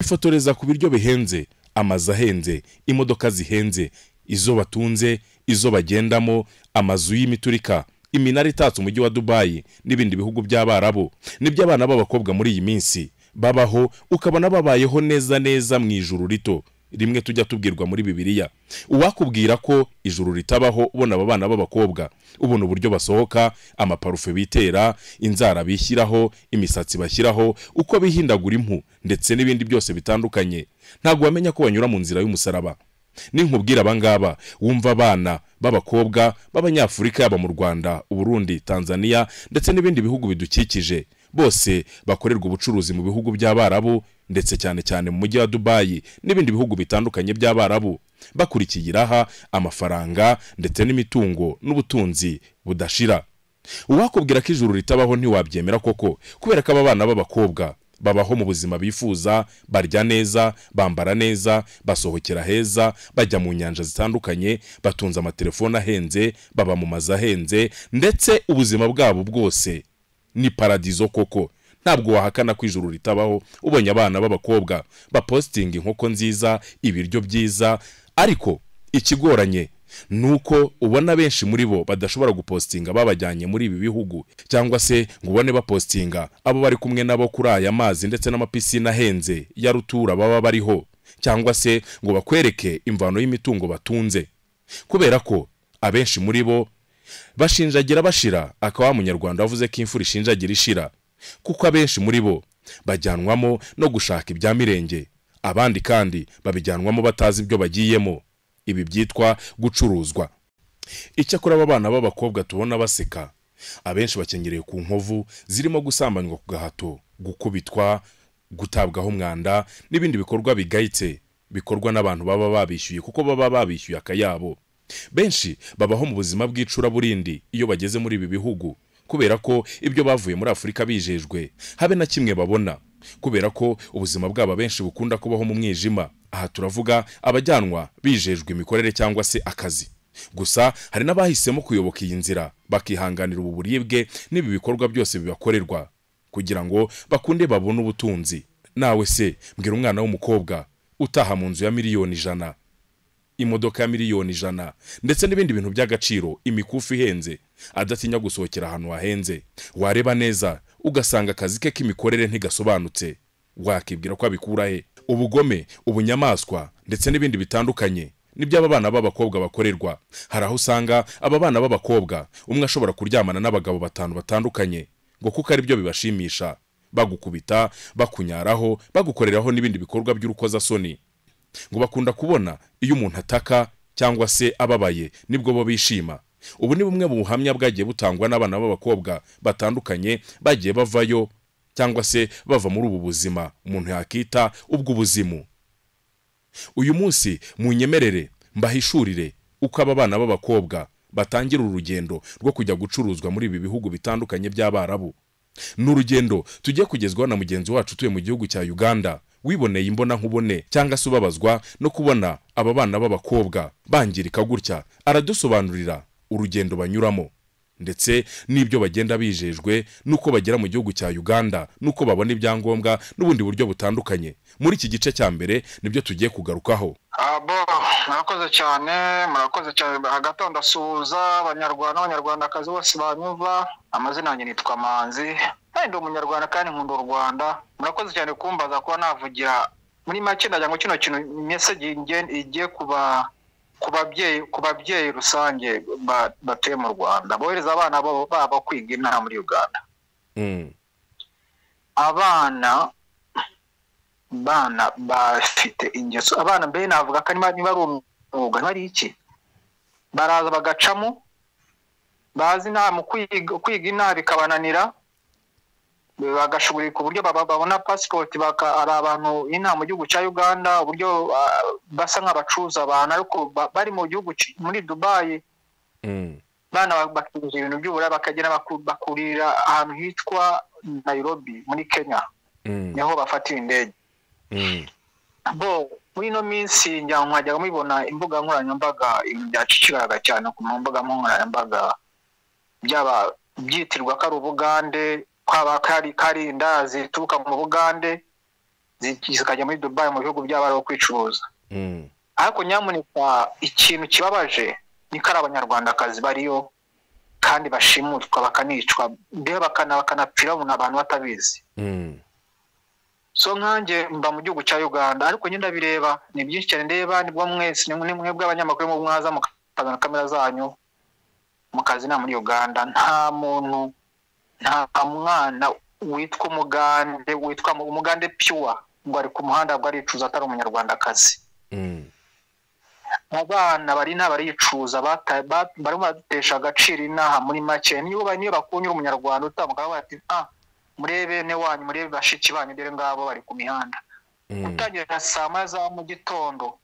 Bifotoreza ku biryo bihenze, amazu ahenze, imodoka zihenze, izo batunze, izo bagendamo, amazu y'imiturika, iminara itatse umujyi wa Dubayi n'ibindi bihugu by'Abarabu. Nibyo abana b'abakobwa muri iyi minsi babaho, ukabona babayeho neza neza mu ijuru rito rimwe tujya tubwirwa muri Bibiliya. Uwakubwira ko ijuru ritabaho, ubona aba bana b'abakobwa, ubona uburyo basohoka, amaparufe bitera, inzara bishyiraho, imisatsi bashyiraho, uko bihindagura impu ndetse n'ibindi byose bitandukanye, ntabwo wamenya ko banyura mu nzira y'umusaraba. Ninkubwira abangaba wumva abana b'abakobwa b'Abanyafurika, yaba mu Rwanda, Uburundi, Tanzania ndetse n'ibindi bihugu bidukikije, bose bakorerwa ubucuruzi mu bihugu by'Abarabu, ndetse cyane cyane mu mujyi wa Dubayi n'ibindi bihugu bitandukanye by'Abarabu, bakurikiye iraha, amafaranga ndetse n'imitungo n'ubutunzi budashira. Uwakubwira ko ijuru ritabaho ntiwabyemera koko, kubera ko aba bana b'abakobwa babaho mu buzima bifuza, barya neza, bambara neza, basohokera heza, bajya mu nyanja zitandukanye, batunze amatelefone ahenze, baba mu mazu ahenze, ndetse ubuzima bwabo bwose ni paradizo koko. Ntabwo wahakana ko ijuru ritabaho ubonye abana b'abakobwa bapositinga inkoko nziza, ibiryo byiza. Ariko ikigoranye nuko ubona benshi muri bo badashobora gupostinga babajyanye muri ibi bihugu, cyangwa se ngo ubone bapostinga abo bari kumwe nabo kuri aya mazi ndetse n'amapisine ahenze ya rutura baba bariho, cyangwa se ngo bakwereke imvano y'imitungo batunze, kubera ko abenshi muri bo bashinjagira bashira. Akaba Munyarwanda wavuze ko imfura ishinjagira ishira, kuko abenshi muri bo bajyanwamo no gushaka ibya mirenge, abandi kandi babijyanwamo batazi ibyo bagiyemo, ibi byitwa gucuruzwa. Icyakora aba bana b'abakobwa tubona baseka, abenshi bakengereye ku nkovu zirimo gusambanywa ku gahato, gukubitwa, gutabwaho umwanda n'ibindi bikorwa bigayitse bikorwa n'abantu baba babishyuye, kuko baba babishyuye akayabo. Benshi babaho mu buzima bw'icuraburindi iyo bageze muri ibi bihugu, kubera ko ibyo bavuye muri Afurika bijejwe habe na kimwe babona, kubera ko ubuzima bwabo benshi bukunda kubaho mu mwijima. Aha turavuga abajyanwa bijejwe imikorere cyangwa se akazi. Gusa hari n'abahisemo kuyoboka iyi nzira, bakihanganira ubu buribwe n'ibi bikorwa byose bibakorerwa kugira ngo bakunde babone ubutunzi. Nawe se mbwira umwana w'umukobwa utaha mu nzu ya 100,000,000, imodoka ya 100,000,000 ndetse n'ibindi bintu by'agaciro, imikufi ihenze, adatinya gusohokera ahantu hahenze, wareba neza ugasanga akazi ke k'imikorere ntigasobanutse, wakibwira ko abikura he? Ubugome, ubunyamaswa ndetse n'ibindi bitandukanye nibyo aba bana b'abakobwa bakorerwa. Hari aho usanga aba bana b'abakobwa umwe ashobora kuryamana n'abagabo 5 batandukanye ngo kuko ari byo bibashimisha, bagukubita, bakunyaraho, bagukoreraho n'ibindi bikorwa by'urukozasoni. Ngo bakunda kubona iyo umuntu ataka cyangwa se ababaye nibwo bo bishima. Ubu ni bumwe mu buhamya bwagiye butangwa n'abana b'abakobwa batandukanye bagiye bavayo cyangwa se bava muri ubu buzima umuntu yakita ubw'ubuzimu. Uyu munsi munyemerere mbahishurire uko aba bana b'abakobwa batangira urugendo rwo kujya gucuruzwa muri ibi bihugu bitandukanye by'Abarabu. Ni urugendo tugiye kugezwaho na mugenzi wacu utuye mu gihugu cya Uganda, wiboneye imbona nkubone cyangwa se ubabazwa no kubona aba bana b'abakobwa bangirika gutya. Aradusobanurira urugendo banyuramo ndetse n'ibyo bagenda bijejwe, nuko bagera mu gihugu cya Uganda, nuko babona ibyangombwa n'ubundi buryo butandukanye. Muri iki gice cya mbere nibyo tugiye kugarukaho. Murakoze cyane, murakoze cyane. Hagati aho ndasuhuza Abanyarwanda n'Abanyarwandakazi bose banyumva. Amazina yanjye nitwa Manzi, kandi ndi Umunyarwanda kandi nkunda u Rwanda. Murakoze cyane kumbaza kuba navugira muri make. Ndagira ngo kino kintu message igiye kuba ku babyeyi rusange batuye mu Rwanda, bohereza abana babo kwiga inaha muri Uganda. Abana bafite ingeso, abana mbere navuga ko niba ari umwuga niba ari iki, baraza bagacamo, bazi nta mu kwiga inaha bikabananira, bagashugurika uburyo babona passport, ari abantu inaha mu gihugu cya Uganda, uburyo basa nk'abacuruza abantu, ariko bari mu gihugu muri Dubai. Bana bakinjira ibintu by'ubura, bakagera bakurira ahantu hitwa Nairobi muri Kenya, niho bafatira indege. Bo muri ino minsi njya nkajya mubibona imbuga nkoranyambaga, ibintu byaciciraga cyane ku mbuga nkoranyambaga, byaba byitirwa ko ari Ubugande, kwaba kari inda zituruka mu Bugande. zikajya muri Dubai mu bihugu by'abarabu kwicuruza. Ariko nyamuneka ikintu kibabaje ni ko ari abanyarwandakazi bariyo kandi bashimutwa bakanicwa, mbe bakanapfira abantu batabizi. So nkanjye mba mu gihugu cya Uganda, ariko njye ndabireba ni byinshi cyane ndeba, nibwo mwese ni mwebwe abanyamakuru mu mwaza mukazana kamera zanyu mukazina muri Uganda, nta muntu, nta mwana witwa umugande, witwa umugande pure ngo ari ku muhanda ngo aricuza atari umunyarwandakazi. Abana bari n'abaricuza barimo baradutesha agaciro inaha muri make. Niyo bakunyura umunyarwanda utamuka bati murebe ne wanyu, murebe bashiki banyu dore ngabo bari ku mihanda. Gutangira saa moya za mu gitondo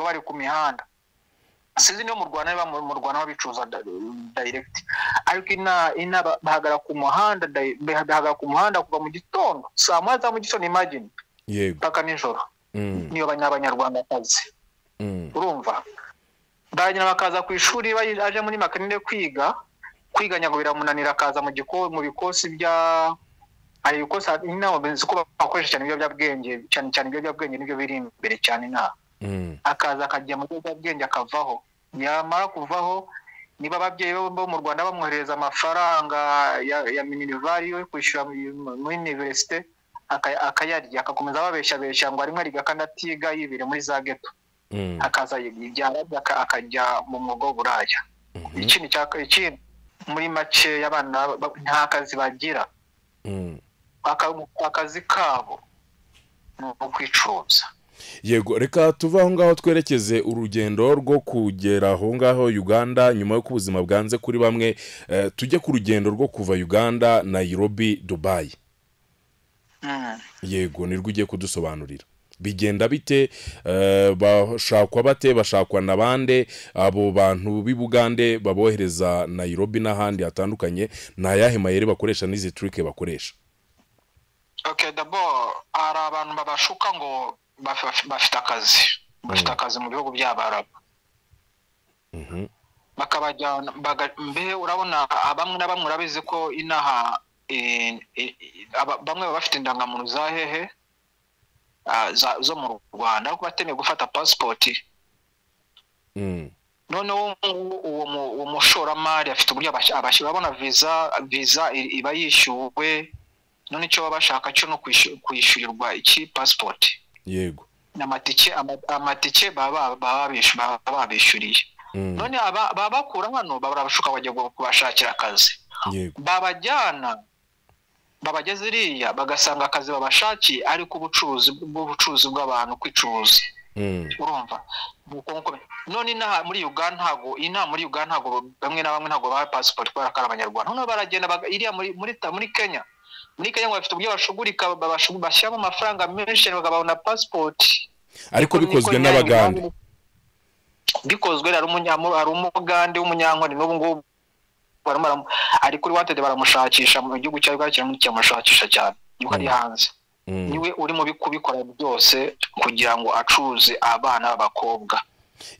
bari ku mihanda. Sinzi niyo mu Rwanda niba mu Rwanda babicuza direct, ariko ina bahagara ku muhanda, bahagara ku muhanda kuva mu gitondo saa moya za mu gitondo, imagine, yego, paka nijoro. Niyo abanyarwandakazi. Urumva baragenda bakaza ku ishuri, aje muri makanine kwiga ngo biramunanira, akaza mu bikosi bya ari bikosi inama benzi ko bakoresha cyane ibiyobyabwenge, cyane cyane ibiyobyabwenge nibyo biri imbere cyane inaha. Akaza akajya mu biyobyabwenge akavaho, yamara kuvaho niba ababyeyi bo mu Rwanda bamwohereza amafaranga ya minerval yo kwishyura muri universite, akayarya, akakomeza ababeshabesha ngo arimo ariga kandi atiga, yibire muri za ghetto. Akaza akajya mu mwuga w'uburaya. Ikindi ikindi muri make y'abana nta kazi bagira. Akazi kabo ni ukwicuruza. Yego, reka tuva aho ngaho twerekeze urugendo rwo kugera aho ngaho Uganda nyuma y'uko ubuzima bwanze kuri bamwe, tujye ku rugendo rwo kuva Uganda, Nairobi, Dubai. Yego, nirwo ugiye kudusobanurira. Bigenda bite? Bashakwa bate? Bashakwa na bande? Abo bantu b'i Bugande babohereza Nairobi n'ahandi hatandukanye, ni ayahe mayeri bakoresha n'izi trick bakoresha? Okay, d'abord hari abantu babashuka ngo bafite akazi, bafite akazi mu bihugu by'abarabu. Bakabajyana, mbe urabona bamwe na bamwe urabizi ko inaha bamwe bafite indangamuntu za hehe zo mu Rwanda, ariko batemeye gufata passport. Noneho uwo mushoramari afite uburyo abashyira, urabona visa iba yishyuwe, none icyo baba bashaka cyo no kwishyurirwa iki passport. Yego, amatike baba babishyuriye. None babakura hano barabashuka bajya kubashakira akazi. Babajyana babageze iriya bagasanga akazi babashakiye ariko ubucuruzi bw'abantu kwicuruza. Urumva none inaha muri Uganda ntago, inaha muri Uganda ntago bamwe na bamwe ntago baha passport kubera ko ari abanyarwanda. None baragenda iriya muri Kenya, muri Kenya ngo bafite uburyo bashugurika, bashyiramo amafaranga menshi bakabona passport, ariko bikozwe n'abagande, bikozwe ari umugande w'umunyankore n'ubu ngubu ari kuri wanted, baramushakisha mu gihugu cya Uganda, kiramushakisha cyane yuko ari hanze. Niwe uri mu kubikora byose kugira ngo acuruze abana b'abakobwa.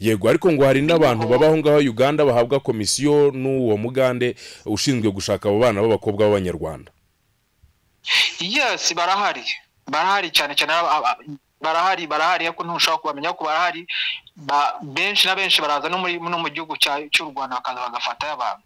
Yego, ariko ngo hari n'abantu babaho ngaho Uganda bahabwa komisiyo n'uwo mugande ushinzwe gushaka abo bana b'abakobwa b'abanyarwanda. Yes, barahari cyane cyane barahari ariko ntushobora kubamenya ko barahari. Benshi na benshi baraza no mu gihugu cy'u Rwanda bakaza bagafata abantu.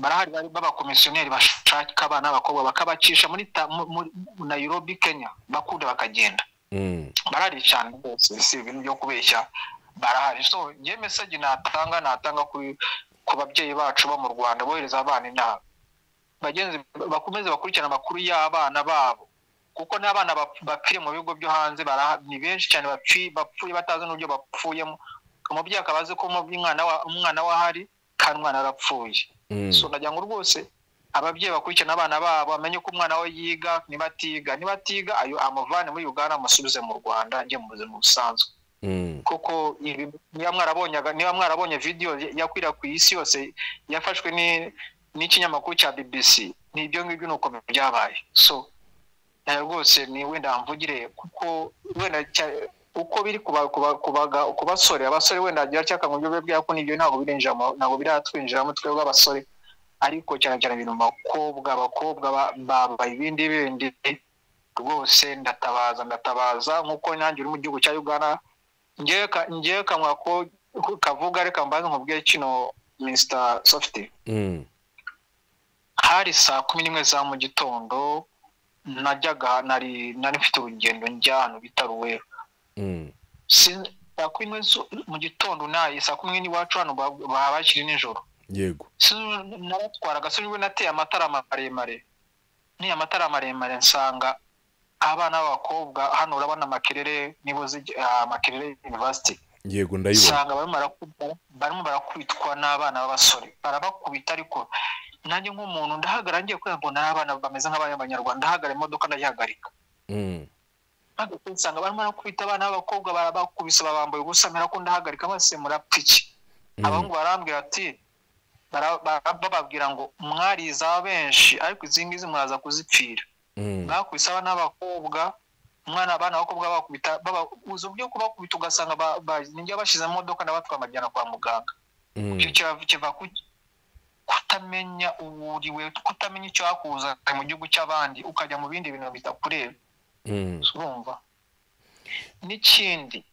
Barahari b'abakomisiyoneri bashaka abana b'abakobwa bakabacisha muri Nairobi, Kenya, bakunda bakagenda. Barahari cyane rwose, si ibintu byo kubeshya, barahari. So njye message natanga ku babyeyi bacu bo mu Rwanda bohereza abana inaha, bagenzi bakomeze bakurikirana amakuru y'abana babo, kuko n'abana bapfiriye mu bigo byo hanze ni benshi cyane bapfuye batazi n'uburyo bapfuyemo. Umubyeyi akaba azi ko umwana we ahari kandi umwana arapfuye. So ndagira ngo rwose ababyeyi bakurikirana abana babo bamenye ko umwana we yiga, niba atiga ayo amuvane muri Uganda amusubize mu Rwanda njye mu buzima busanzwe. Kuko niba mwarabonye video yakwirakwiye isi yose yafashwe n'ikinyamakuru cya BBC, ni ibyo ngibyo nuko byabaye. So rwose ni wenda mvugire kuko wenda uko biri ku basore, abasore wenda agira cyaka mu byo bwira ko nibyo ntago birinjiramo, ntago biratwinjiramo twebwe abasore, ariko cyane cyane ibintu bakobwa babaye ibindi bindi Rwose ndatabaza, ndatabaza nk'uko nanjye uri mu gihugu cya Uganda. Ngewe kanwa ko kavuga, reka mbanze nkubwire kino, Mr Softy. Hari saa 11 za mu gitondo, najyaga nari mfite urugendo njya ahantu bita Ruwero. Saa 11 mu gitondo, nayi saa 10 n'iwacu hano baba bakiri nijoro. Naratwaraga, sinubwo nateye amatara maremare, niyo amatara maremare, nsanga abana b'abakobwa hano, urabona Makerere, niba uzi Makerere University. Yego, ndayibona. Usanga barimo barakubitwa n'abana b'abasore, barabakubita. Ariko nanjye nk'umuntu ndahagarara, ngiye kubera ngo nari abana bameze nk'abanyarwanda, ndahagarara, imodoka ndayihagarika. Mpagaze nsanga barimo barakubita abana b'abakobwa, barabakubise, babambaye ubusa. Mpera ko ndahagarika, bose murapfa iki? Abahungu barambwira ati bababwira ngo mwariza benshi, ariko izi ngizi muraza kuzipfira. Bakubise abana b'abakobwa, umwana, abana b'abakobwa bakubita, uzi uburyo kubakubita, ugasanga ninjye bashyize mu modoka ndabatwara mbajyana kwa muganga. Icyo kiva ku kutamenya uwuriwe, kutamenya icyo hakuzanye mu gihugu cy'abandi, ukajya mu bindi bintu bitakureba. Urumva, n'ikindi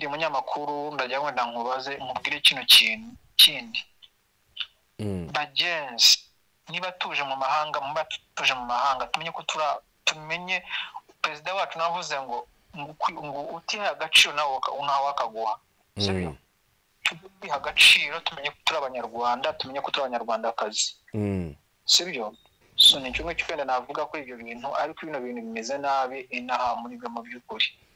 munyamakuru, ndagira ngo wenda nkubaze, nkubwire kino kintu kindi. Bagenzi, niba tuje mu mahanga, muba tuje mu mahanga, tumenye ko tumenye perezida wacu navuze ngo utiha agaciro nawe ntawe akaguha, sibyo? Tujye kwiha agaciro, tumenye ko turi Abanyarwanda, tumenye ko turi Abanyarwandakazi. Sibyo? So ni kimwe wenda navuga kuri ibyo bintu, ariko bino bintu bimeze nabi inaha muri byo mu by'ukuri.